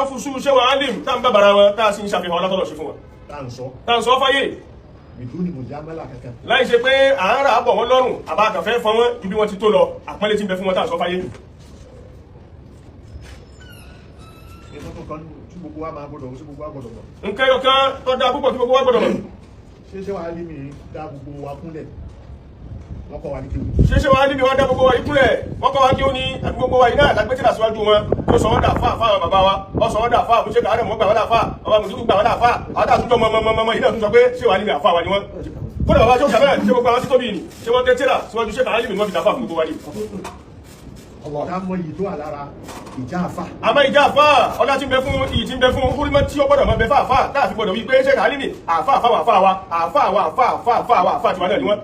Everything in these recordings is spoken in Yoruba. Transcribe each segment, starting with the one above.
ń fusú ṣé wa alim, tá ń bàbàrà wọn, tá a sì ń ṣàfihàn ọlátọ́lọ̀ ṣe fún wọn, tá ń sọ, tá ń sọ fáyé bìdú ni mùjámálà kankan, láì ṣe pé à ń rà á bọ̀ wọ́n lọ́rùn àbá àkànfẹ́ fọn wọn ju bí wọ́n ti tó lọ. Àpọ́nlé tí ń bẹ fún wọn tá à ń sọ fáyé. Ètò tó kan tí gbogbo wa máa gbọdọ̀, tí gbogbo wa gbọdọ̀ mọ̀. Nǹkan ẹyọ kan tó dáa púpọ̀ tí gbogbo wa gbọdọ̀ mọ̀. Ṣé wàá rí mi dá gbogbo wa kúnlẹ̀, wọ́n kọ́ wa ní kéwù? Ṣé wa níbi wọn dá gbogbo wa yìí kúnlẹ̀, wọ́n kọ́ wa kí ó ní àbí gbogbo wa yìí náà lágbé tíra síwájú wọn tó sọ wọ́n dà fáà fáwọn bàbá wa, wọ́n sọ wọ́n dà fáà fún ṣé kàárẹ̀ mọ́ gbà wọ́n dà fáà bàbá mùsùlùmí gbà wọ́n dà fáà. Àwọn àtúntò mọ́ mọ́ mọ́ mọ́ yìí náà tún sọ pé ṣé wàá níbi àfáà wa ni wọ́n. Kódà bàbá tó sàbẹ̀ ṣé gbogbo àwọn tí tóbi ni ṣé wọ́n tẹ́ tíra síwájú ṣé kàárẹ̀ mi wọ́n fi dà fáà fún gbogbo wa ni. Ká mọ iyì tó wà lára ìjà àfà. Àmọ́ ìjà àfáà, ọlá tí ń bẹ fún, iyì tí ń bẹ fún, húrímọ́ tí ó gbọ́dọ̀ máa bẹ fáàfáà táà fi gbọ́dọ̀ wí pé ṣé kàálí ni àfáà fáwọn àfáà wa, àfáà wa, àfáà àfáà àfáà wa, àfáà tiwa náà ni wọ́n.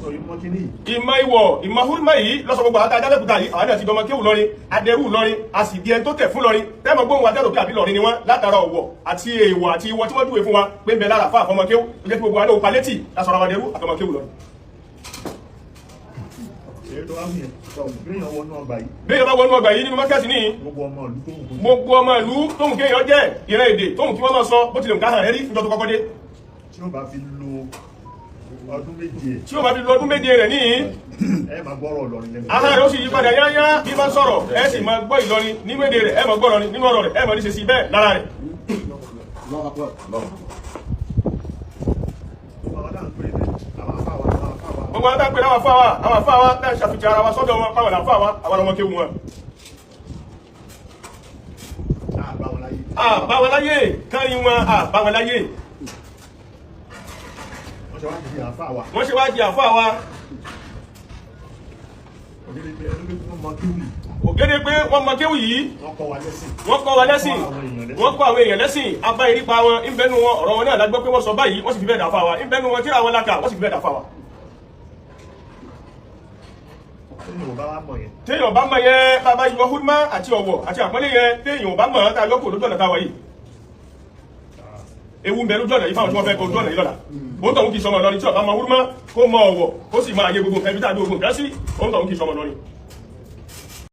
Sọ ìmọ̀ kíní yìí. Ìmọ̀ ìwọ̀, ìmọ̀ húrímọ́ yìí lọ́sọ̀ gbogbo àwọn adájọ́kúta yìí, àwọn náà ti dọmọ kéwù lọ́rin, adẹ́rù lọ́rin, a sì di ẹni tó tẹ̀ fún lọ́rin tẹ́mọ̀ gbóhùn adẹ́rù pé àbí lọ́rin ni wọ́n, látara ọ̀wọ̀ àti èèwọ̀ àti ìwọ̀ tí wọ́n júwe fún wa pé ń bẹ lára àfáà fọmọ kéwù tó jẹ́ kí gbogbo wa náà palétì lásọ̀rọ̀ àwọn adẹ́rù àtọmọ kéwù lọ́rin. Èyí tó wá wù yẹn, béèyàn wọnú ọgbà yìí, Bí èèyàn bá wọnú ọgbà yìí nínú mọ́kẹ́sì ní gbogbo ọmọ ìlú tó ń kó, gbogbo ọmọ ìlú tóhun kéèyàn jẹ́, ìran èdè tóhun kí wọ́n máa sọ, bó tilẹ̀ nǹkan hàn rẹ́ rí níjọ́ tó kọ́kọ́ dé, tí ó bá fi lo ọdún 7 ẹ̀, tí ó bá fi lo ọdún 7 rẹ̀ níyìn, ẹ máa gbọ́rọ̀ Ìlọrin lẹ́nu. Ahọ́n rẹ̀ ó sì yí padà yáyá. Bí bá ń sọ̀rọ̀, ẹ sì máa gbọ́ Ìlọrin nínú èdè rẹ̀, ẹ máa gbọ́ Ìlọrin nínú ọ̀rọ̀ rẹ̀, ẹ máa ní ṣe sí bẹ́ẹ̀ lára rẹ̀. Gbogbo àwọn táà ń pè ní àwọn àfáà wa, àwọn àfáà wa, Gbogbo àwọn tá ń pè láwọn àfáà wa, àwọn àfáà wa tá ń ṣàfihàn ara wa sọ́dọ̀ wọn páwọn àfáà wa, àwọn ọmọ kéwu wọn. Àbá wọn láyé. Àbá wọn láyé kárí wọn, àbá wọn láyé. Wọ́n ṣe wá di àfáà wa. Wọ́n ṣe wá di àfáà wa. Ògèdè pé ẹni pé wọ́n mọ kéwù yìí. Ògèdè pé wọ́n mọ kéwù yìí. Wọ́n kọ́ wa lẹ́sìn. Wọ́n kọ́ wa lẹ́sìn, wọ́n kọ́ àwọn èèyàn lẹ́sìn. Abá erípa wọn ìbẹ́nu wọn, ọ̀rọ̀ wọn náà lágbọ́ pé wọ́n sọ báyìí, wọ́n sì fi bẹ́ẹ̀ dàfà wa. Ìbẹ́nu wọn, tíra wọn láka, wọ́n sì fi bẹ́ẹ̀ dàfà wa. Téèyàn ò bá wá mọ̀ yẹn, Téèyàn bá mọ̀ yẹn, bàbá yọ húdmá àti ọ̀wọ̀ àti àpọ́nlé yẹn, téèyàn bá mọ̀ tá a yọkù lójú ọ̀nà táwa yìí, ewu ń bẹ lójú ọ̀nà yìí fáwọn tí wọ́n fẹ́ kọ ojú ọ̀nà yìí lọ́la. Ó tọ̀hún kì í sọmọ lọ́rin. Tí ọba mọ húdmá, kó mọ ọ̀wọ̀, kó sì máa yẹ gbogbo nǹkan ibi tá a gbé gbogbo nǹkan sí, ó tọ̀hún kì í sọmọ lọ́rin.